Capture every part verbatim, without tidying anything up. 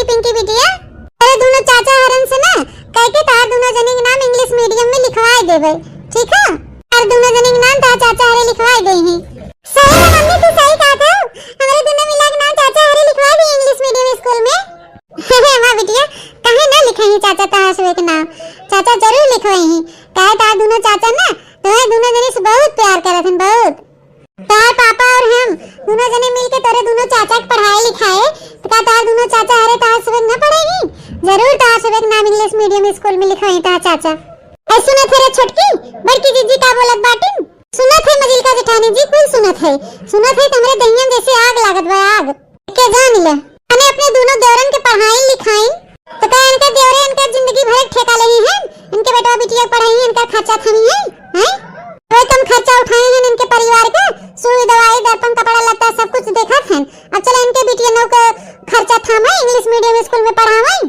पिंकी बिटिया, तोरे दुनो चाचा हरन से ना कह के तोहार दुनो जने के नाम English medium में लिखवाए देबे, ठीक है? तोहार दुनो जने के नाम तोहार चाचा हरे लिखवाए देइहीं। सही है मम्मी, तू सही कहत हो, हमरे दुनो मिला के नाम चाचा हरे लिखवाए दी English medium school में। हाँ बिटिया, काहे ना लिखइहीं चाचा तोहार सबे के नाम, चाचा जरूर लिखवइहीं। काहे तोहार दुनो चाचा ना तोहे दुनो जने से बहुत प्यार करत हन, बहुत। तोहार पापा और हम दुनो जने मिलके तोरे दुनो चाचा के पढ़ाए लिखाए, तो का तोहार दुनो चाचा हरे तोहार सबे न पढ़इहीं? जरूर तोहार सबे के नाम English medium school में लिखवइहीं तोहार चाचा। ऐ सुनत है रे छोटकी, बड़की जीजी का बोलत बाटिन? सुनत है मझिलका जेठानी जी, कुल सुनत है। सुनत है तो हमरे दहिया में जैसे आग लागत बा, आग। के जान ले, अने अपने दुनो देवरन के पढ़ाइन लिखाइन, तो का इनका देवरे इनका जिंदगी भर के ठेका लेही हैं? इनके बेटवा बिटिया के पढ़ाई, इनका खर्चा थमी है, हैं? कोई कम खर्चा उठाए हैं इनके परिवार के, सुई दवाई, दर्पण, कपड़ा लत्ता सब कुछ देखत हैं। अब चला इनके बिटिया नौ के खर्चा थामा, English medium school में पढ़ावइ।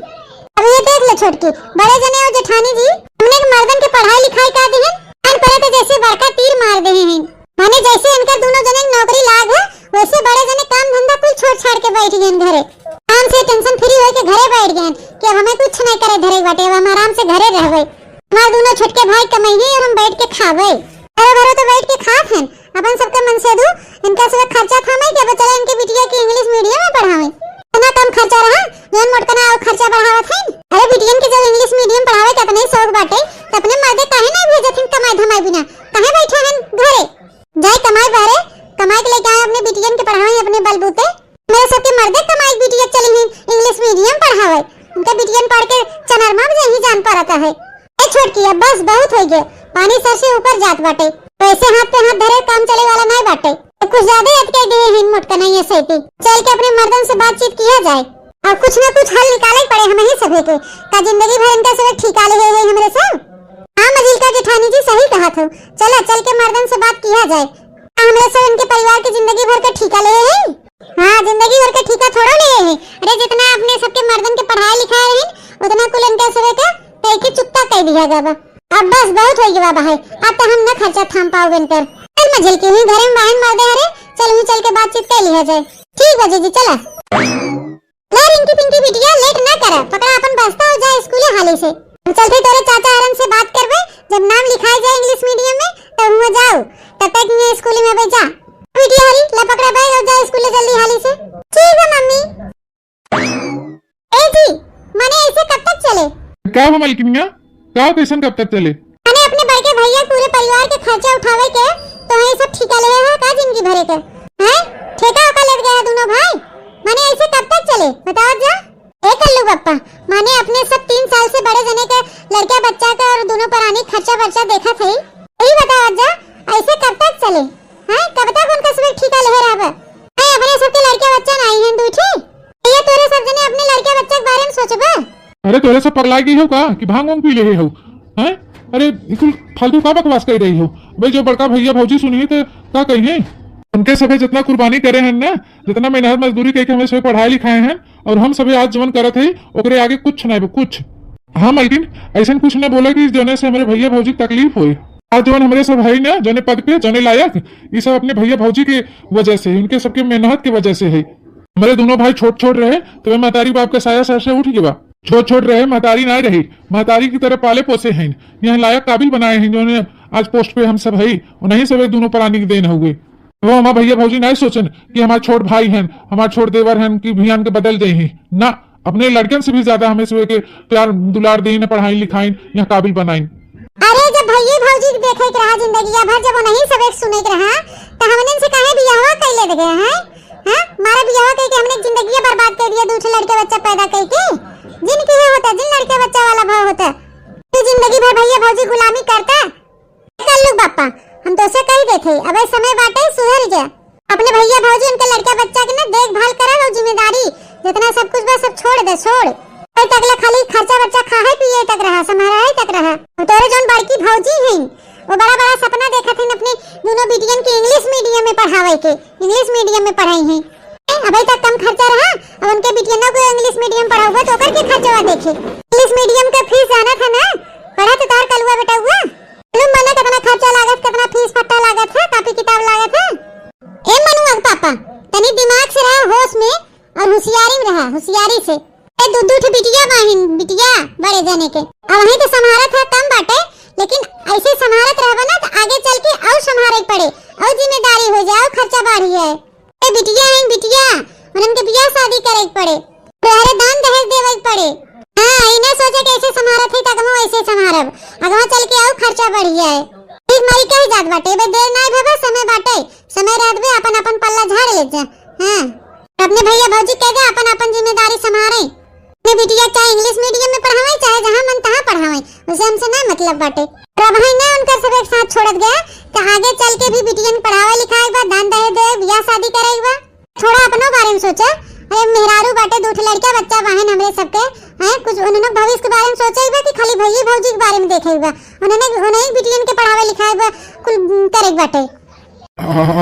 अब ये देख ले छोटकी, बड़े जने और जेठानी जी, हमने के मर्दन के पढ़ाई लिखाई का दिहन, कान पर तो जैसे बड़का तीर मार देहे हैं। माने जैसे इनका दुनो जने के नौकरी लाग है, वैसे बड़े जने काम धंधा कुल छोड़ छाड़ के बैठ गए घरे। काम से tension free होके घरे बैठ गए कि अब हमें कुछ नहीं करे धरे बाटे, अब हम आराम से घरे रहबे। हमार दुनो छोटके भाई कमइहे और हम बैठ के खाबे। अरे घरे तो बैठ के खात हैं, अपन सबके मन से दू, इनका सब खर्चा थामे के बचले इनके बिटिया के English medium में पढ़ावे। इतना कम खर्चा रहा, जौन मोटकना और खर्चा बढ़ावत हैं। अरे बिटियन के जब English medium पढ़ावे के अपने ही शौक बाटे, तो अपने मर्दे काहे ना भेजत हैं कमाई धमाई बिना, काहे बैठे हैं घरे? जाए कमाई बहरे, कमाई के लेके आए अपने बिटियन के पढ़ावे अपने बलबूते। मेरे सबके मर्दे कमाई बिटिया चली हैं English medium पढ़ावे, उनका बिटियन पढ़ के चनरमा में यही जान पड़ता है। ए छोटकी, अब बस बहुत होइ गए, पानी सर से ऊपर जात बाटे, वैसे हाथ पे हाथ धरे काम चले वाला नहीं बाटे। तो कुछ ज्यादा याद कह दिए हैं मोटकना ये सैती। चल के अपने मर्दन से बातचीत किया जाए और कुछ ना कुछ हल निकाले पड़े हम ही सभी के। का जिंदगी भर इनका सब ठिका ले है हमरे सब? हाँ मझिलका जेठानी जी सही कहा थो, चला चल के मर्दन से बात किया जाए। आ, हमरे सब इनके परिवार के जिंदगी भर का ठिका ले है। हाँ, जिंदगी भर का ठिका थोड़ो ले है। अरे जितना अपने सबके मर्दन के पढ़ाए लिखाए रहिन, उतना कुल इनके सबे के कह के चुकता कह दिया गया बा। अब बस बहुत होइ गया बा भाई, अब तो हम न खर्चा थाम पाओ इनकर। चल मझिलकी, हुई घरे में बहन मर्दे हरे, चल हुई चल के बातचीत कर लिया जाए। ठीक बा जीजी, चला। ला रिंकी पिंकी बिटिया, लेट ना करा, पकड़ा अपन बस्ता और जा स्कूले हाली से। हम चलते तोरे चाचा हरन से बात करबे, जब नाम लिखाए जाए English medium में तब हुआ जाओ, तब तक यहाँ स्कूल में बैठ जा। बिटिया हरी, ला पकड़ा बैग और जा स्कूले जल्दी हाली से। ठीक है मम्मी। ए जी, माने ऐसे कब तक चले? का हो मलकिनिया, का हो, कैसन कब तक चले? माने अपने बड़के भैया पूरे परिवार के खर्चा उठावे के, तो ये सब ठेका ले है का जिंदगी भरे के? हैं? ठेका ओका ले गया है दोनों भाई? माने ऐसे कब तक चले? बताओ जा। ए कल्लू बप्पा, माने अपने सब तीन साल से बड़े जने के लड़का बच्चा के और दोनों परानी खर्चा बर्चा देखत है। यही बताओ जा, ऐसे कब तक चले? हैं? कब तक उनका सब ठेका ले रहबे? हैं, अपने सब के लड़का बच्चा नहीं हैं दूठे? ये तोरे सब जने अपने लड़का बच्चा के बारे में सोचबे? अरे तोरे सब पगला गई हो का कि भांग वांग पी ले हो? हैं? अरे ई कुल फालतू का बकवास कर रही हो? भाई जो बड़का भैया भौजी सुनी तो का कहिए? उनके सभे जितना कुर्बानी करे हैं ना, जितना मेहनत मजदूरी करके हमें सभे पढ़ाए लिखाए हैं, और हम सभे आज जवन करत है ओकरे आगे कुछ नहीं बा, कुछ। हाँ मलकिन, ऐसन कुछ ना बोला कि जौने से हमरे भैया भौजी के तकलीफ होए। आज जवन हमरे सब है ना, जौने पद पे, जौने लायक, ये सब अपने भैया भौजी के वजह से, उनके सबके मेहनत के वजह से है। हमरे दोनों भाई छोट छोट रहे, तो वे महतारी बाप के साया सर से उठ गवा। छोट छोट रहे, महतारी ना रही, महतारी की तरह पाले पोसे हैं, यहाँ लायक काबिल बनाए हैं, जौने आज पोस्ट पे हम सब है, उन्हीं सब एक दोनों परानी के देन हुए। वो हमार भैया भौजी नाहीं सोचन कि हमार छोट भाई हन, हमार छोट देवर हन, कि भियान के बदल जाई हैं। ना, अपने लड़कन से भी ज्यादा हमें सुबह के प्यार दुलार देइन, पढ़ाई लिखाइन, यहाँ काबिल बनाइन। अरे, जब भैया भौजी के देखे के रहा जिंदगिया भर, जब उन्हीं सब एक सुने के रहा, तो हमनन से काहे बियाहवा कैले दे गए हैं? हाँ, हमारा बियाहवा कह के हमने जिंदगिया बर्बाद कर दिया, दू ठे लड़के बच्चा पैदा करके। जिन के होता, जिन लड़के बच्चा वाला भाव होता, तो जिंदगी भर भैया भौजी गुलामी करता। कल्लू बापा, हम तोसे कही देथे, अबे समय बाटे, सुधर जा। अपने भैया भौजी, उनके लड़का बच्चा के ना देखभाल करब और जिम्मेदारी, जितना सब कुछ बा, सब छोड़ दे, छोड़। अबे तक ले खाली खर्चा बर्चा, खाए पिए तक रहा, संभाले तक रहा। और तोरे जौन बड़की भौजी हैं, वो बड़ा बड़ा सपना देखत हैं अपने दोनों बिटियन के इंग्लिश मीडियम में पढ़ावे के, इंग्लिश मीडियम में पढ़ाई हैं। अबे तक कम खर्चा रहा, अब उनके बिटियनों को इंग्लिश मीडियम पढ़ाऊंगा तो ओकर के खर्चवा देखे। इंग्लिश मीडियम का फीस जाना था ना, पढ़ा तो तार कलुआ बेटा हुआ। मालूम बा ना कितना खर्चा लागत, कितना फीस फट्टा लागत है, कॉपी किताब लागत है। ए मनुआ के पापा, तनी दिमाग से रहा, होश में और होशियारी में रहा, होशियारी से। ए दू, दू ठे बिटिया बाहिन, बिटिया बड़े जने के। अब वहीं तो संभारत है कम बाटे, लेकिन ऐसे संभारत रहबा ना तो आगे चल के और संभारे के पड़े, और जिम्मेदारी हो जाए, और खर्चा बढ़ी है। ए बिटिया हैं बिटिया, उन्हन के बियाह शादी करे के पड़े, तोहरे दान दहेज देवे के पड़े। हाँ, ई ना सोचे कि ऐसे संभारत ही तो अगमो ऐसे संभारब, अगवा चल के और खर्चा बढ़ी है। ठीक मारी कही जात बाटे, बे देर ना भवा, समय बाटे, समय रहत बे अपन अपन पल्ला झाड़ ले जा। हाँ, अपने भैया भौजी कह दे अपन अपन जिम्मेदारी संभारे। अपने बिटिया चाहे इंग्लिश मीडियम में पढ़ावे, चाहे जहाँ मन तहाँ पढ़ावे, उसे हमसे ना मतलब बाटे। और अब है ना उनकर सब एक साथ छोड़त गया, तो आगे चल के भी बिटियन पढ़ावे लिखाए के बा, दान दहेज दे, बियाह शादी करे के बा। थोड़ा अपनो बारे में सोचा। अरे मेहरारू बाटे, दू ठे लड़का बच्चा बाहन हमरे सबके, हैं, कुछ उन्हनों के भविष्य के बारे में सोचे के बा कि खाली भैया भौजी के बारे में देखे के बा? उन्हने, उन्हें बिटियन के पढ़ावे लिखाए के बा, कुल करे के बाटे।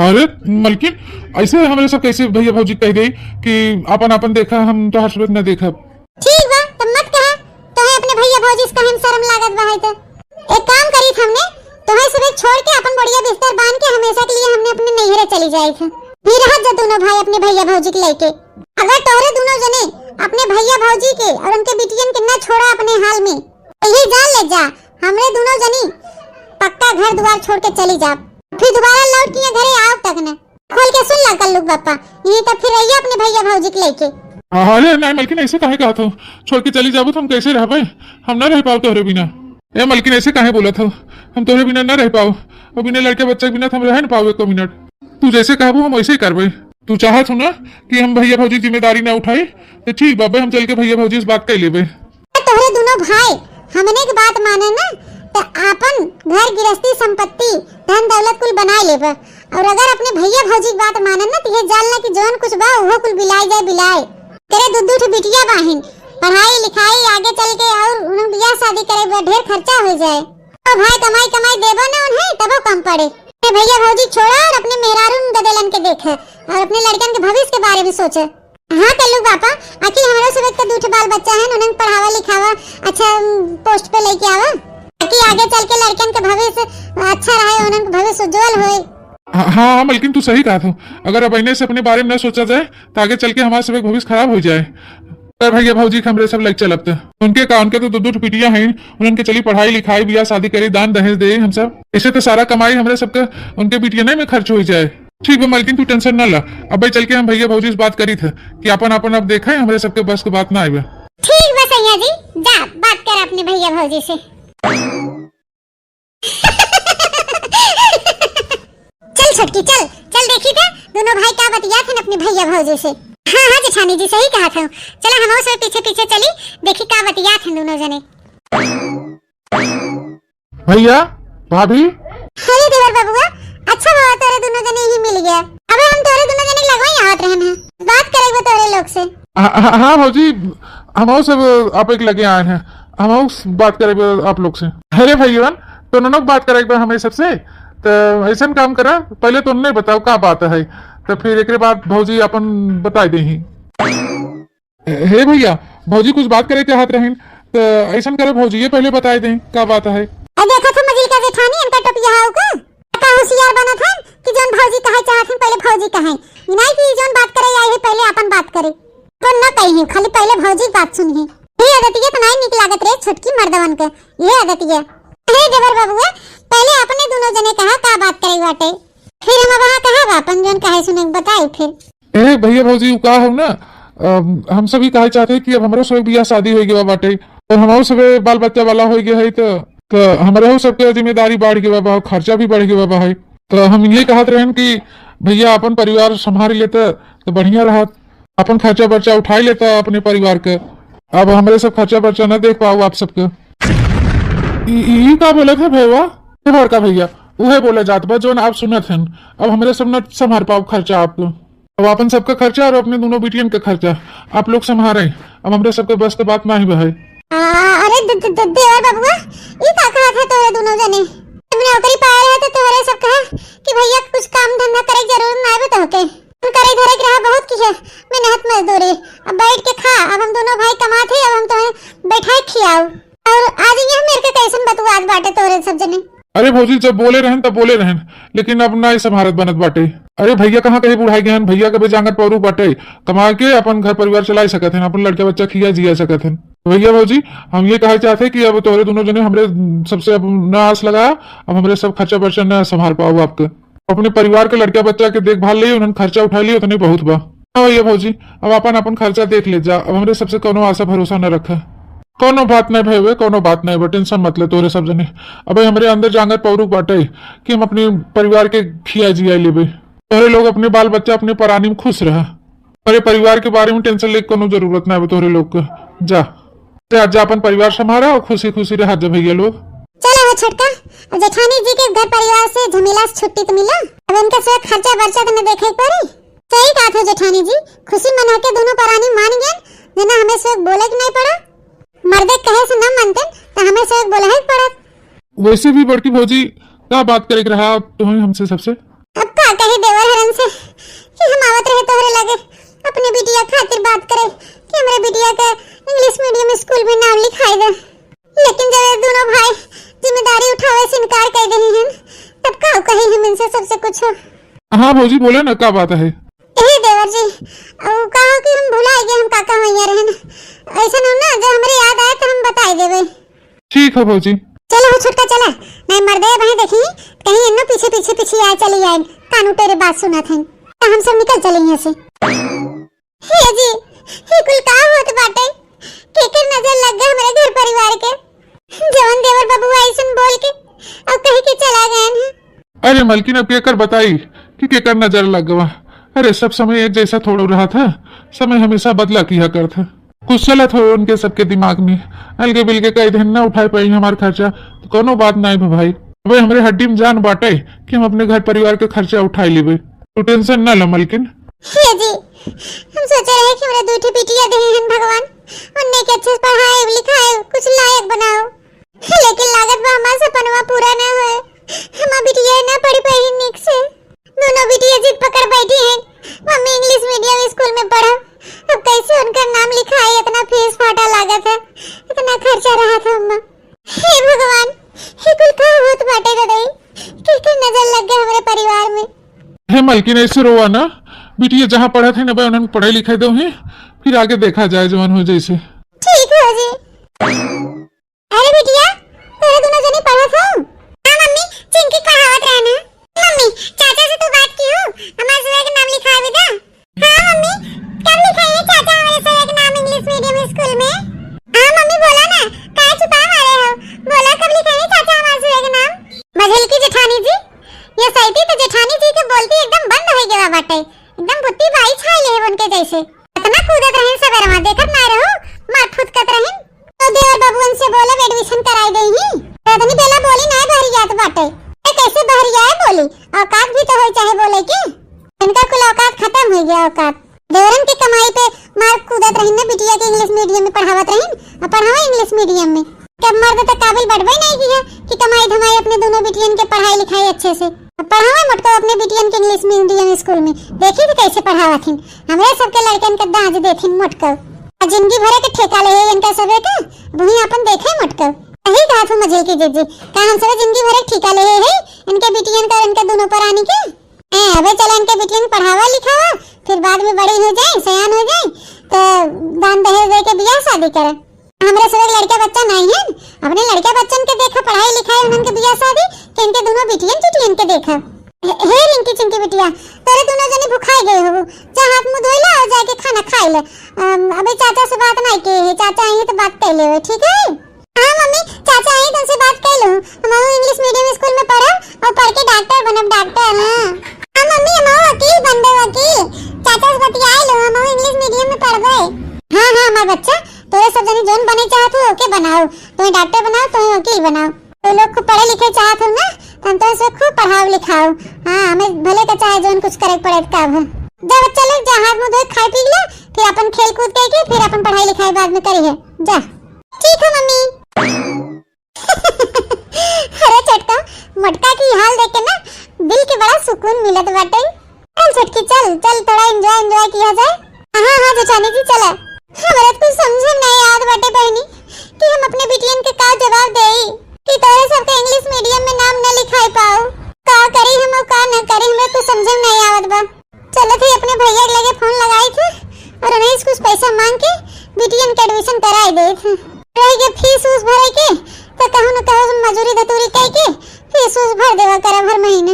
अरे मलकिन, ऐसे हमरे सब कैसे भैया भौजी कह गई कि आपन आपन देखा, हम तोहार सूरत न देखब। ठीक बा, तब मत कहा, तोहे अपने भैया भौजी से कहे में शर्म लागत बा है तो। एक काम करी हमने, तोहे सुबह छोड़ के अपन बढ़िया बिस्तर बांध के हमेशा के लिए हमने अपने नैहरे चली जाए थे। फिर रहत जा दोनों भाई अपने भैया भौजी के लेके। अगर तोहरे दोनों जने अपने भैया भौजी के और उनके बिटियन के न छोड़ा अपने हाल में, तो ये जान ले जा, हमरे दोनों जनी पक्का घर द्वार छोड़ के चली जाब, फिर दोबारा लौट के यहाँ घरे आओ तक न। खोल के सुन ला कल्लू के बापा, यहीं तक फिर रहिए अपने भैया भौजी के लेके। अरे नहीं मलकिन, ऐसे काहे कहत हो? छोड़ के चली जाबू तो हम कैसे रहबे? हम ना रह पाओ तोहरे बिना। ए मलकिन, ऐसे काहे बोलत हो? हम तोहरे बिना ना रह पाओ, और बिना लड़के बच्चे के बिना तो हम रह न पाओ एको मिनट। तू जैसे कहबू हम वैसे ही करबे। तू चाहत हो ना कि हम भैया भौजी की जिम्मेदारी ना उठाई, तो ठीक बाबे, हम चल के भैया भौजी से बात कर लेबे। तोहरे दोनों भाई हमने के बात माने ना, तो आपन घर गृहस्थी संपत्ति धन दौलत कुल बनाए लेबे। और अगर अपने भैया भौजी के बात माने ना, तो ये जान ला कि जौन कुछ बा उहो कुल बिलाए जाए बिलाए। तेरे दू दू ठे बिटिया बाहिन, पढ़ाई लिखाई आगे चल के और उन्हें बियाह शादी करे बा, ढेर खर्चा हो जाए। तो भाई कमाई कमाई देबो ना उन्हें, तबो कम पड़े। अपने भैया भौजी छोड़ा और अपने मेहरारू गदेलन के देखे और अपने लड़कन के भविष्य के बारे में सोचे। हाँ कल्लू बापा, आखिर हमरो सब एक तो दू ठे बाल बच्चा है, उन्हें पढ़ावा लिखावा, अच्छा, उम, पोस्ट पे लेके आवा, ताकि आगे चल के लड़कन के भविष्य अच्छा रहे, उन्हें भविष्य उज्जवल होए। हाँ, हाँ, हाँ, मलकिन तू सही कहत हो। अगर अब इन्हें से अपने बारे में न सोचा जाए, तो आगे चल के हमारा सब एक भविष्य खराब हो जाए। अरे भैया भौजी के हमरे सब लग चलब त। उनके का, उनके तो दू दू ठे बिटिया हैं, उन्हन के चली पढ़ाई लिखाई, बियाह शादी करी, दान दहेज दे हम सब। ऐसे तो सारा कमाई हमरे सबके उनके बिटियने में खर्च हो जाए। ठीक बा मालकिन, तू टेंशन ना ला। अबे चल के हम भैया भौजी से बात करी थे कि अपन अपन अब देखा है, हमरे सबके बस के बात ना आवे। ठीक बा सैया जी, जा बात कर अपने भैया भौजी से। चल छोटकी, चल, चल देखी थे दोनों भाई का बतियात हन अपने भैया भौजी से। हाँ, हाँ जेठानी जी, सही कहत हो। चला हमहू सब पीछे पीछे चली, देखी का बतियात हन दोनों जने। भैया, भाभी। अरे देवर बबुआ, अच्छा हुआ तोरे दोनों जने ही मिल गया। अबे हम तोरे दोनों जने के लगवा ही आवत रहन हैं, बात करे वो तोरे लोग से। हाँ, हाँ, हाँ भौजी, हमहू सब आप एक लगे आए हैं, हमहू बात करे आप लोग से। अरे भैया, तो ननक बात करे एक बार हमें सबसे, तो ऐसन काम करा, पहले तो उन्हें बताओ का बात है, तो फिर एकरे बाद भौजी अपन बताई देही। हे भैया, भौजी कुछ बात करे चाहत रहिन, तो ऐसन करे भौजी ये पहले बताई देही का बात है। ए देखत हो मजिलका जेठानी, इनका टोपिया हाउ का? का होशियार बनत हन कि जौन भौजी कहे चाहत हन, पहले भौजी कहे। ई नाहीं कि जौन बात करे आई है, पहले अपन बात करे। तो न कही, खाली पहले भौजी की बात सुनी। ये आदतिया तो नाहीं निक लागत रे छोटकी मर्दवन के, ये आदतिया। अरे देवर बबुआ, पहले अपने दोनों जने कहा का बात करे बाटे, फिर हम अब वहाँ कहा बा अपन जौन कहे सुने के बताई फिर। ए भैया भौजी, उ का हो ना, अम, हम सभी कहे चाहते हैं कि अब हमरो सब बियाह शादी हो गया बाटे, तो हमरो सब बाल बच्चा वाला हो गया है, तो, तो हमरो सबके जिम्मेदारी बढ़ गया बा, खर्चा भी बढ़ गया बा है। तो हम ये कहत रहन कि भैया अपन परिवार संभाल लेते तो बढ़िया रहत, अपन खर्चा बर्चा उठाई लेता अपने परिवार के। अब हमरे सब खर्चा बर्चा न देख पाओ आप सबके। ई, ई, ई का बोलत है भैया? ए बड़का भैया, उहे बोले जात बा जौन आप सुनत हन। अब हमरे सब न संभाल पाओ खर्चा आपको। अब अपन सबका खर्चा और अपने दोनों बिटियन का खर्चा आप लोग संभारे। अब हमरे सबके बस के बात ना ही बा है। आ, अरे द-, द-, द-, देवर बबुआ, ई का कहत है तोरे दोनों जने? जब नौकरी पाए रहे तो तोहरे सब कहे कि भैया कुछ काम धंधा करे के जरूरत ना आवे तोहके। हम करे धरे के रहा बहुत की है, मेहनत मजदूरी। अब बैठ के खा, अब हम दोनों भाई कमात है, अब हम तुम्हें बैठाए खियाओ। और आज यहाँ मेरे के कैसन बतुआत बाटे तोरे सब जने। अरे भौजी, जब बोले रहन तब बोले रहन, लेकिन अब ना ई संभारत बनत बाटे। अरे भैया कहाँ कहीं बुढ़ाई गए हन, भैया के भी जांगर पौरुख बाटे, कमा के अपन घर परिवार चलाइ सकत हन, अपन लड़का बच्चा खिया जिया सकत हन। भैया भौजी, हम ये कहे चाहते कि अब तोहरे दोनों जने हमरे सबसे अब ना आस लगा, अब हमरे सब खर्चा बर्चा ना संभाल पाओ आपके। अपने परिवार के लड़का बच्चा के देखभाल ले, उन्हन खर्चा उठा लिए, उतने बहुत बा। हाँ भैया भौजी, अब अपन अपन खर्चा देख ले जा, अब हमरे सबसे कोनो आशा भरोसा न रखा। कोनो बात नहीं भैया, कोनो बात नहीं बा, tension मत ले तोहरे सब जने। अबे हमरे अंदर जांगर पौरुख बाटे कि हम अपने परिवार के खिया जिया लेबे। तोहरे लोग अपने बाल बच्चा, अपने परानी में खुश रहा। तोहरे परिवार के बारे में tension लेके कोनो जरूरत ना बा तोहरे लोग के। जा, जा, जा, अपन परिवार संभारा और खुशी खुशी रहा जा भैया लोग। चलो हो छोटका, अब जेठानी जी के घर परिवार से झमेला से छुट्टी तो मिला, अब इनके सब खर्चा बर्चा तो न देखे के पड़ी। सही कहत हो जेठानी जी, खुशी मना के दोनों परानी मान गए, जना हमें सब बोले के नहीं पड़ा। मर्दे कहे से न मानते तो हमें सब बोले ही पड़त। वैसे भी बड़की भौजी, का बात करे के रहा तुम्हें हमसे सबसे? अब का कही देवर हरन से कि हम आवत रहे तोहरे लगे अपने बिटिया खातिर बात करे कि हमरे बिटिया के इंग्लिश मीडियम स्कूल में नाम लिखाई दे, लेकिन जब ये दोनों भाई जिम्मेदारी उठावे से इनकार कर दे हैं, तब का कही हम इनसे सबसे कुछ। हाँ भौजी, बोले ना, का बात है? ए देवर जी, उ कहो कि हम भुला गए, हम का का वैया रहन। ऐसा न ना, जब हमरे याद आए तो हम बताई देबे। ठीक है भौजी। चलो हो छोटका, चला, नहीं मर्दे बहे देखी, कहीं इन्नो पीछे पीछे पीछे आए चली आए, कानू तेरे बात सुनत हैं, तो हम सब निकल चले यहाँ से। हे जी, हे कुल का होत बाटे? केकर नजर लग गए हमरे घर परिवार के? जवन देवर बबुआ ऐसन बोल के और कह के चला गए हैं। अरे मलकिन, अब केकर बताई कि केकर नजर लग गवा। अरे सब समय एक जैसा थोड़ो रहा था, समय हमेशा बदला किया कर था। कुछ चलत हो उनके सबके दिमाग में, अलगे बिलगे कह देन ना उठाए पाई हमार खर्चा, तो कोनो बात नहीं भा भाई। अबे हमरे हड्डी में जान बाटे कि हम अपने घर परिवार के खर्चा उठाई लेबे। तू tension ना ला मलकिन। हे जी, हम सोचे रहे कि हमरा दू ठे बिटिया देहे हन भगवान, उन्ने के अच्छे से पढ़ाए लिखाए कुछ लायक बनाओ, लेकिन लागत बा हमार सपनवा पूरा ना होए। हमार बिटिया ना पढ़ पाई निक से। दोनों बिटिया जिद पकड़ बैठी हैं, मम्मी इंग्लिश मीडियम स्कूल में पढ़ब। अब कैसे उनका नाम लिखाए, इतना फीस फाटा लागत है, इतना खर्चा रहा था अम्मा। हे भगवान, हे कुल का होत बाटे रे दई? केकर नजर लग गए हमरे परिवार में? हे मलकिन, ऐसे रोवा ना, बिटिया जहाँ पढ़त है ना, उन्हन पढ़ाई लिखाई दो ही, फिर आगे देखा जाए जवन हो जैसे। ठीक हो जी। अरे बिटिया, तोरे दोनों जने पढ़त हो? हाँ मम्मी, चिंकी पढ़ावत रहे ना। मम्मी, चाचा से तू बात की हो, हमार सुआ के नाम लिखावे दा। हाँ मम्मी, कब लिखाई है चाचा हमारे सुआ के नाम इंग्लिश मीडियम स्कूल में? हाँ मम्मी, बोला ना, काहे छुपा मारे हो? बोला, कब लिखाई है चाचा हमारे सुआ के नाम? मझिलकी जेठानी जी, ये सैती तो जेठानी जी के बोलती एकदम बंद हो गया बाटे, एकदम बुत्ती बाई छाई ले उनके जैसे। इतना कूदत रहे सबेरवा, देखत ना रहो, मार फुदकत रहे। तो देवर बबुअन से बोलब admission कराई देही। इतनी बेला बोली नाय बहरियात बाटे। ए, कैसे बहरियाए बोली? औकात भी तो होई चाहे बोले के। इनका कुल औकात खतम होइ गया, औकात। देवरन के कमाई पे मार कूदत रहिन ना, बिटिया के इंग्लिश मीडियम में पढ़ावत रहिन, और पढ़ावा इंग्लिश मीडियम में। कब मर्द तक काबिल बढ़बे नहीं किया कि कमाई धमाई अपने दोनों बिटियन के पढ़ाई लिखाई अच्छे से। अब पढ़ावा मोटको अपने बिटियन के इंग्लिश मीडियम स्कूल में। देखी तो कैसे पढ़ावत हिन। हमरे सबके लड़कन के दाज देथिन मोटको। आ जिंदगी भरे के ठेका ले है इनका सबे का, वही अपन देखे मोटको। यही कहा था मझिलकी जीजी, का हम सबे जिंदगी भरे के ठेका ले है इनके बिटियन का, इनके दोनों परानी के? ए, अबे चला इनके बिटियन के पढ़ावा लिखावा, फिर बाद में बड़ी हो जाए, सयान हो जाए, तो दान दहेज दे के बियाह शादी करे। हमरे सबे लड़का बच्चा नहीं है, अपने लड़का बच्चन के देखा पढ़ाई लिखाई, उन्हन के बियाह शादी, कि इनके दोनों बिटियन चुटियन के देखा। हे, हे रिंकी चिंकी बिटिया, तोरे दोनों जने भुखाई गए हो, जा हाथ मुंह धोई ला और जाके खाना खाई ले। अम, अबे चाचा से बात नहीं के है, चाचा आई है तो बात कर ले, ठीक है? हाँ मम्मी, चाचा आई तो उनसे बात कर लूँ। हम इंग्लिश मीडियम स्कूल में पढ़ब और पढ़ के डॉक्टर बनब, डॉक्टर। हाँ, हाँ मम्मी, हम वकील बनबे, वकील। चाचा से बतियाए लो, हम इंग्लिश मीडियम में पढ़बे। हाँ हाँ हमार बच्चा, तोरे सब जने जोन बने चाहत हो ओके बनाओ, तुम्हें डॉक्टर बनाओ, तुम्हें वकील बनाओ। तो लोग खूब पढ़े लिखे चाहत हो ना, तो हम तो इसे खूब पढ़ाओ लिखाओ। हाँ, हमें भले का चाहे जोन कुछ करे पड़े का अब। जा बच्चा लोग, जा हाथ मुंह धोए, खाए पी ले, फिर अपन खेल कूद के, के फिर अपन पढ़ाई लिखाई बाद में करिए। जा। ठीक है मम्मी। अरे छोटका, मोटका की हाल देख के ना दिल के बड़ा सुकून मिलत बाटे। चल छोटकी, चल चल, थोड़ा एंजॉय एंजॉय किया जाए। हाँ हाँ जेठानी जी, चला। हमरा तो कुछ समझे में नहीं आवत बाटे बहनी कि हम अपने बिटियन के का जवाब देई। कि तोहरे सबके इंग्लिश मीडियम में नाम न लिखाई पाओ। का करी हम और का न करी, हमरे कुछ समझे में नहीं आवत बा। चलत ही अपने भैया के लगे फोन लगाई थी और उन्हें से कुछ पैसा मांग के बिटियन के एडमिशन कराई देत ही। रह गए फीस उस भरे के, तो कहूँ न कहूँ मजूरी धतूरी कह के फीस उस भर देवा करब हर महीने।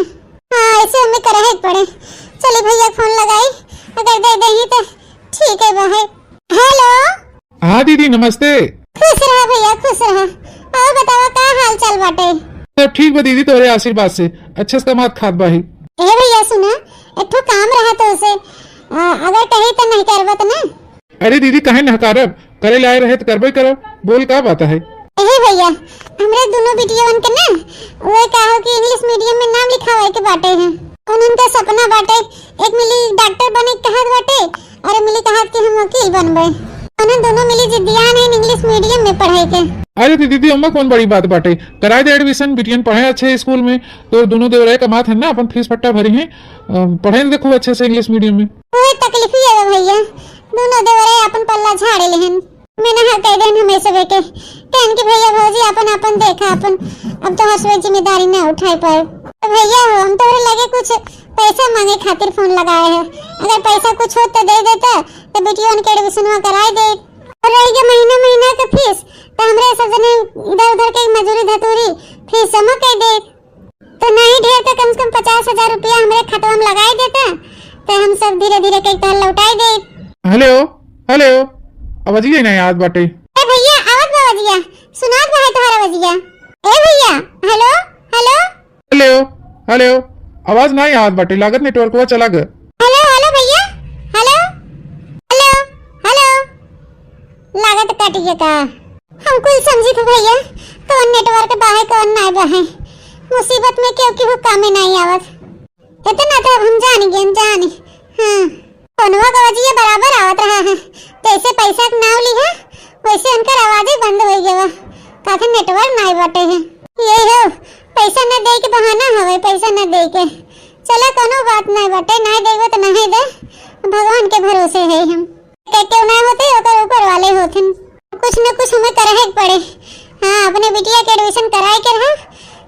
हाँ, ऐसे हमें करे के पड़े। चली भैया फोन लगाई, अगर दे देही तो ठीक है बा है। हेलो। हाँ दीदी, नमस्ते। खुश रहा भैया, खुश रहा। और बतावा, का हाल चाल बाटे? सब ठीक बा दीदी, तोहरे आशीर्वाद से। अच्छे से कमात खात बाही। ए भैया सुना, एक ठो काम रहा तो उसे, आ, अगर कही तो नहीं करबत ना? अरे दीदी, काहे नहकारब? करे लाए रहे तो करबे करब। बोल, का बात है? ए भैया, हमरे दोनों बिटियवन के ना, वो का हो कि इंग्लिश मीडियम में नाम लिखावे के बाटे है। उन्हन के सपना बाटे, एक मिली डॉक्टर बने के कहत बाटे, अरे मिली कहत कि हम वकील बनबे। उन्हन दोनों मिली जिद्दियान हैं इंग्लिश मीडियम में पढ़े के। अरे तो दीदी, ओमा कौन बड़ी बात बाटे, कराए दे एडमिशन, बिटियन पढ़े अच्छे स्कूल में, तो दोनों देवराए कमात हैं ना, अपन फीस पट्टा भरी हैं, अ, पढ़े दे खूब अच्छे से इंग्लिश मीडियम में। कोई तकलीफ ही है भैया, दोनों देवराए अपन पल्ला झाड़े लेहन। मैं ना कह देन हमें सबे के, कहन कि भैया भौजी अपन अपन देखा अपन, अब तो हर सबे जिम्मेदारी ना उठाए पाए। तो भैया हो, हम तोहरे लगे कुछ पैसा मांगे खातिर फोन लगाए है, अगर पैसा कुछ हो तो दे देता, तो बिटियन के एडमिशनवा कराई दे। और रह गया महीना महीना के फीस, तो हमरे सब जने इधर उधर के मजूरी धतूरी फीस जमा कर दे, तो नहीं ढेर तो कम से कम पचास हजार रुपया हमरे खतवा में लगाई देता, तो हम सब धीरे धीरे कई तोहर लौटाई दे। हेलो, हेलो, आवाजिया नहीं आवत बाटे। ए भैया, आवत बा आवाजिया, सुनात बा है तोहर आवाजिया। ए भैया, हेलो, हेलो। हेलो, हेलो, आवाज नहीं आवत बाटे, लागत नेटवर्कवा चला गए। हेलो, हेलो भैया, हेलो, हेलो, हेलो। लागत कट गया का? हम कुल समझी थे भैया, कौन नेटवर्क बा है, कौन नहीं बा है। मुसीबत में केहू केहू कामे नहीं आवत। इतना तो अब हम जान गए, हम जानी। हाँ, फोनवा का आवाजिया बराबर आवत रहा है, जैसे पैसा के नाव ली है, वैसे उनकर आवाजे बंद हो गया। काफी नेटवर्क नहीं बाटे है। ये हो, पैसा न दे के बहाना हवे, पैसा न दे के। चला, कोनो बात नहीं बाटे, नहीं देबो तो नहीं दे, भगवान के भरोसे है हम। के केहू ना होते, ओकर ऊपर वाले होथिन। कुछ न कुछ हमें करे के पड़े। हाँ, अपने बिटिया के एडमिशन कराए के रहा,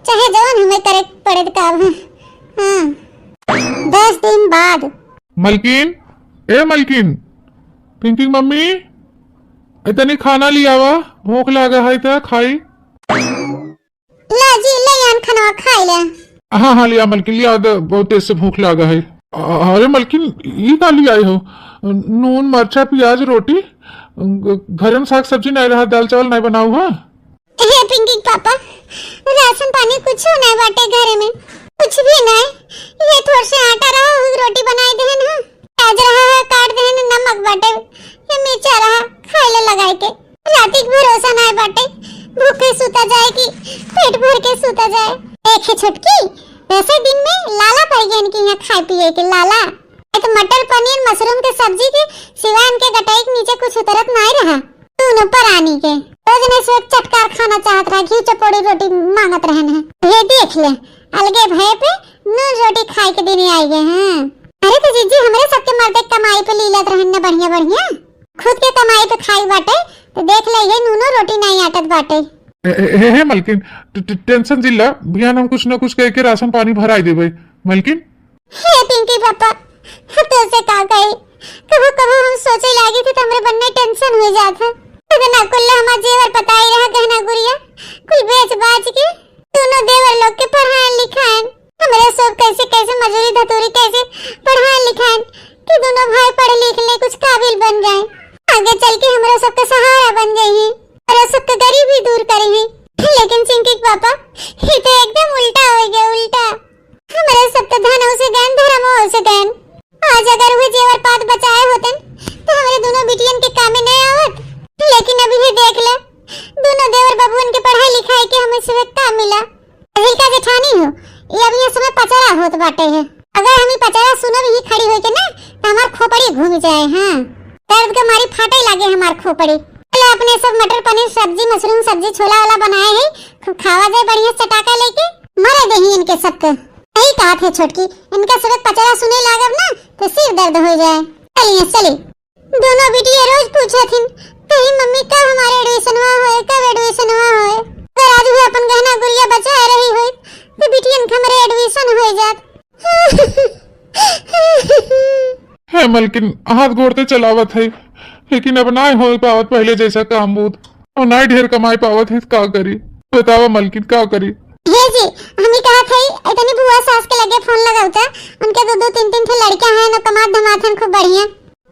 चाहे जवन हमें करे के पड़े काम है। हाँ। दस दिन बाद। मलकिन, ए मलकिन, पिंकी की मम्मी, ए तनी खाना लियावा, भूख लागा है त खाई। ला जी, ले आन खानवा खाई ले। हाँ, हाँ, लिया मलकिन, लिया दे, बहुत तेज से भूख लागा है। अ-, अरे मलकिन, ई का ले आई हो? नून, मरचा, प्याज, रोटी, घ-, घरे में साग सब्जी नहीं रहा, दाल चावल नहीं बनाऊ हा? हे पिंकी के पापा, राशन पानी कुछ नहीं बाटे घरे में, कुछ भी नहीं। ये थोड़ से आटा रहा, वही रोटी बनाई देहन हा। प्याज रहा है, काट देहन, नमक बाटे, ये मिर्चा रहा, खाए ले लगाए के। राती के भरोसा नाय बाटे, भूखे सूता जाए कि पेट भर के सूता जाए। देखे छोटकी, वैसे दिन में लाला पड़ गए इनके यहाँ खाए पिए के, लाला। एक मटर पनीर मशरूम के सब्जी के सिवा इनके गटाई के नीचे कुछ उतरत नाय रहा। दोनों परानी के रोज ने से एक चटकार खाना चाहत रहा, घी चपोड़ी रोटी मांगत रहन है। ये देख ले, अलगे भय पे नून रोटी खाए के दिन आई गए हैं। अरे तो जीजी, हमरे सबके मर्दे कमाई पे लीलत रहन न बढ़िया बढ़िया। खुद के कमाई पे खाई बाटे, तो देख ले, ये नूनो रोटी नहीं आटत बाटे। ए, ए, हे, हे, मलकिन, ट-, ट-, टेंशन जिल्ला, बिहान हम कुछ न कुछ कह के राशन पानी भराई देबे, मलकिन। हे पिंकी पापा, हम तो से का कही, कभो कभो हम सोचे लागी थे तो हमरे बन्ने टेंशन हो जात है। इतना कुल्ला हमार जेवर पताई रहा, गहना गुड़िया, कुल बेच बाच के दोनों देवर लोग के पढ़ाएन लिखाएन। हमरे सब कैसे कैसे मजूरी धतूरी कैसे पढ़ाएन लिखाएन कि दोनों भाई पढ़ लिख ले, कुछ काबिल बन जाए, आगे चल के हमरो सबके सहारा बन जाई, हमरो सबके गरीबी दूर करी। लेकिन चिंकी के पापा, ये तो एकदम उल्टा हो गया, उल्टा। हमरे सब तो धन हो से गैन, धर्म हो से गैन। आज अगर वो जेवर पात बचाए होतन, तो हमरे दोनों बिटियन के कामे नहीं आवत। लेकिन अभी ये देख ले, दोनों देवर बबुअन के पढ़ाई लिखाई के हमें सबक का मिला। अहिलका जेठानी हो, ये अभी ये समय पचरा होत बाटे है। अगर हम ई पचरा सुनब ही खड़ी होके ना, तो हमार खोपड़ी घूम जाए। हाँ, दर्द के मारी फाटे लागे हमार खोपड़ी। चलो, अपने सब मटर पनीर सब्जी, मशरूम सब्जी, छोला वाला बनाए है, खूब खावा जाए बढ़िया चटाका लेके, मरे देही इनके सबके। सही कहा थे छोटकी, इनका सबक पचरा सुने लागब ना, तो सिर दर्द हो जाए। चलिए, चलिए। दोनों बिटिया रोज पूछत हिन, "कही मम्मी, कब हमारे एडमिशनवा होए, कब एडमिशनवा होए?" अगर आज हुए अपन गहना लेकिन हाथ गोड़ ते चलावत है, लेकिन अब नाय हो पावत पहले जैसा काम बूत, और नाय ढेर कमाई पावत है, का करी? बतावा मलकिन, का करी? हे जी, हम ही कहत है, इतनी बुआ सास के लगे फोन लगावता, उनके दो दो तीन तीन ठे लड़का है ना, कमात धमात हन खूब बढ़िया,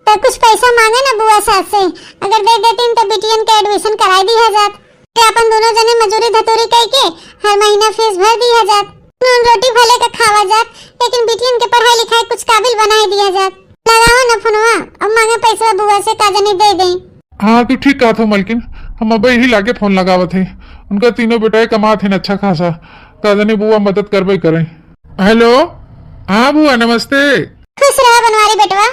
तो कुछ पैसा मांगे ना बुआ सास से, अगर दे देतीन तो बिटियन के एडमिशन कराई दिया जात। ते अपन दोनों जने मजूरी धतूरी कई के हर महीना फीस भर दिया जात, नून रोटी भले का खावा जात, लेकिन बिटियन के पढ़ाई लिखाई कुछ काबिल बनाई दिया जात। लगावा ना फोनवा, अब मांगे पैसा बुआ से, का जनी दे दे। हाँ, तू ठीक कहत हो मलकिन, हम अब यही लागे फोन लगावत है। उनका तीनों बेटा कमात है अच्छा खासा, का जनी बुआ मदद करबे करे। हेलो, हाँ बुआ, नमस्ते। खुश रहा बनवारी बेटवा,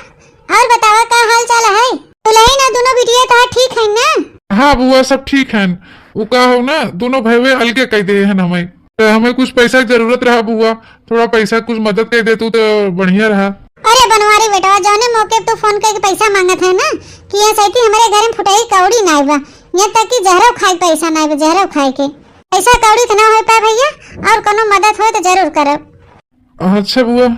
और बतावा का हाल चाल है? दुलही ना दोनों बिटिया तोहार ठीक है ना? हाँ बुआ, सब ठीक है। वो का हो ना, दोनों भैवे अलगे कह दे हैं हमें, तो हमें कुछ पैसा की जरूरत रहा बुआ, थोड़ा पैसा कुछ मदद कर दे तू तो बढ़िया रहा। अरे बनवारी बेटवा, जौने मौके तू फोन करके पैसा मांगत है ना, कि यहाँ सैती हमारे घर में फुटही कौड़ी नाय बा, यहाँ तक कि जहरो खाए के पैसा नाय बा, जहरो खाए के पैसा कौड़ी तो ना हो पाए भैया, और कोनो मदद हो तो जरूर करब। अच्छा बुआ,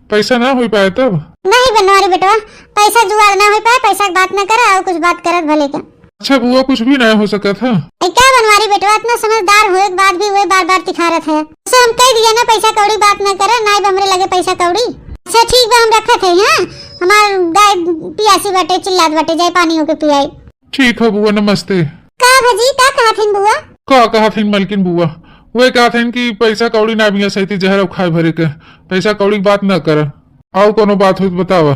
पैसा ना हो पाए तब? नहीं बनवारी बेटवा, पैसा जुगाड़ ना हो पाए, पैसा की बात ना करे, और कुछ बात करत भले के। अच्छा बुआ, कुछ भी ना हो सकत है। ए, क्या बनवारी बेटवा, इतना समझदार हो, एक बात भी हुए बार बार तिखारत है। उसे हम कह दिया ना, पैसा कौड़ी बात ना करे, ना ही हमरे लगे पैसा कौड़ी। अच्छा ठीक बा, हम रखत है, हाँ, हमार गाय पियासी बाटे, चिल्लात बाटे, जाए पानी होके पियाई। ठीक है बुआ, नमस्ते। का भजी, का कहत हन बुआ? का कहत हन मलकिन बुआ? वह कहत हन कि पैसा कौड़ी ना बिया सैती जहर अब खाए भरे के, पैसा कौड़ी की बात ना कर। आउ कोनो बात हुई तो बतावा।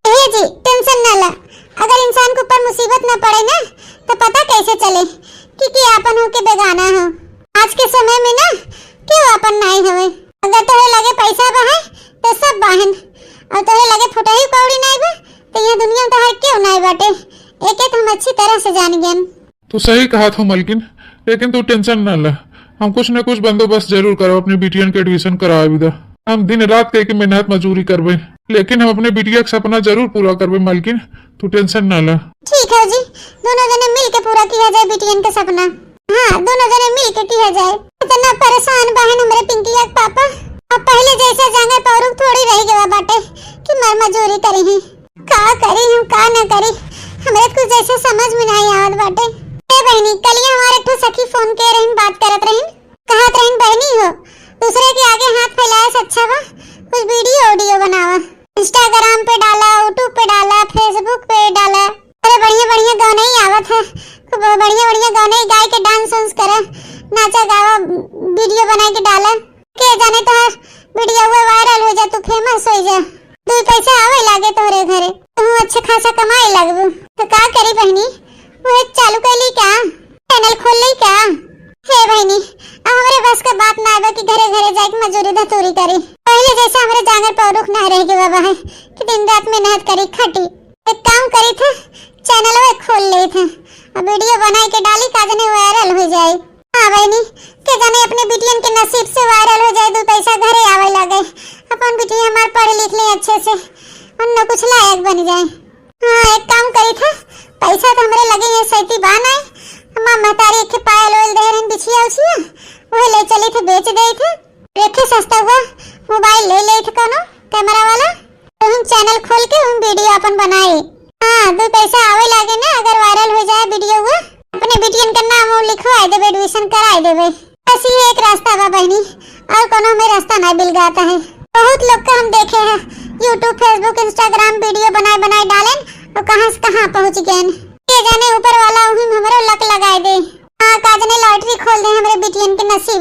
ए जी, टेंशन ना ला, अगर इंसान के ऊपर मुसीबत ना पड़े ना, तो पता कैसे चले कि, कि आपन हो के बेगाना हो। आज के समय में ना केहू आपन नाई हवे। अगर तोहरे लगे पैसा बा है, तो सब बाहन, और तोहरे लगे फुटही कौड़ी नाई बा, तो यह दुनिया में तोहर केहू नाई बाटे। एके तो हम अच्छी तरह से जान गयन। तू सही कहत हो मलकिन, लेकिन तू टेंशन ना ला, हम कुछ न कुछ बंदोबस्त जरूर करब अपनी बिटियन के एडमिशन करावे दा। हम दिन रात कह के मेहनत मजूरी करबे, लेकिन हम अपने बिटिया के सपना जरूर पूरा करबे मलकिन, तू टेंशन ना ला। ठीक है जी, दोनों जने मिल के पूरा किया जाए बिटियन के सपना। हाँ, दोनों जने मिल के किया जाए। इतना परेशान बहन हमरे पिंकिया के पापा, अब पहले जैसा जांगर पौरुख थोड़ी रह गवा बाटे कि मर मजूरी करी ही। का करी हम, का ना करी, हमरे कुछ जैसे समझ में नहीं आवत बाटे। ए बहनी, कलिया हमारे एक ठो सखी फोन के रहिन, बात करत रहिन, कहत रहिन, "बहनी हो, दूसरे के आगे हाथ फैलाए से अच्छा बा, कुछ वीडियो ऑडियो बनावा, Instagram पे डाला, YouTube पे डाला, Facebook पे डाला। अरे बढ़िया बढ़िया गाने ही आवत है, खूब बढ़िया बढ़िया गाने ही गाए के डांस उंस करे, नाचा गावा, वीडियो बनाए के डाला।" के जाने तोहर वीडियो वायरल हो जा, तू फेमस हो जा, दू पैसा आवे लागे तोहरे घरे, तू अच्छे खासा कमाए लगबू। तो का करी बहनी, वह चालू कैली का, चैनल खोल ली का? हे बहनी, अब हमरे बस के बात ना आवे कि घरे घरे जाके मजूरी धतूरी करी। पहले जैसे हमरे जांगर पर रुख ना रह गया बाबा है कि दिन रात मेहनत करी, खटी। एक काम करी थे, चैनल खोल ली थे, अब वीडियो बनाई के डाली, का जने वायरल हो जाए। हाँ बहनी, के जाने अपने बिटियन के नसीब से वायरल हो जाए, दू पैसा घरे आवे लगे, अपन बिटिया हमार पढ़ लिख ले अच्छे से, उन्नो कुछ लायक बन जाए। हाँ, एक काम करी थे, पैसा तो हमरे लगे ये सैती बा नाय, हमार महतारी एक ठे पायल ओयल दे रहन बिछिया उछिया, वह ले चली थे, बेच दे थे, देखे सस्ता हुआ मोबाइल ले ले थे कोनो कैमरा वाला। तो हम चैनल खोल के हम वीडियो अपन बनाए। हाँ, दो पैसा आवे लागे ना, अगर वायरल हो जाए वीडियो हुआ, अपने बिटियन का नाम वो लिखवाए देबे, एडमिशन कराए देबे। बस ये एक रास्ता बा बहनी, और कोनो में रास्ता ना मिल जाता है। बहुत लोग का हम देखे हैं, YouTube, Facebook, Instagram वीडियो बनाए बनाए डालेन और कहाँ से कहाँ पहुँच गए। के जाने ऊपर वाला उही में हमरो लक लगाए दे। हाँ, का जाने लॉटरी खोल दे हमरे बिटियन के नसीब से।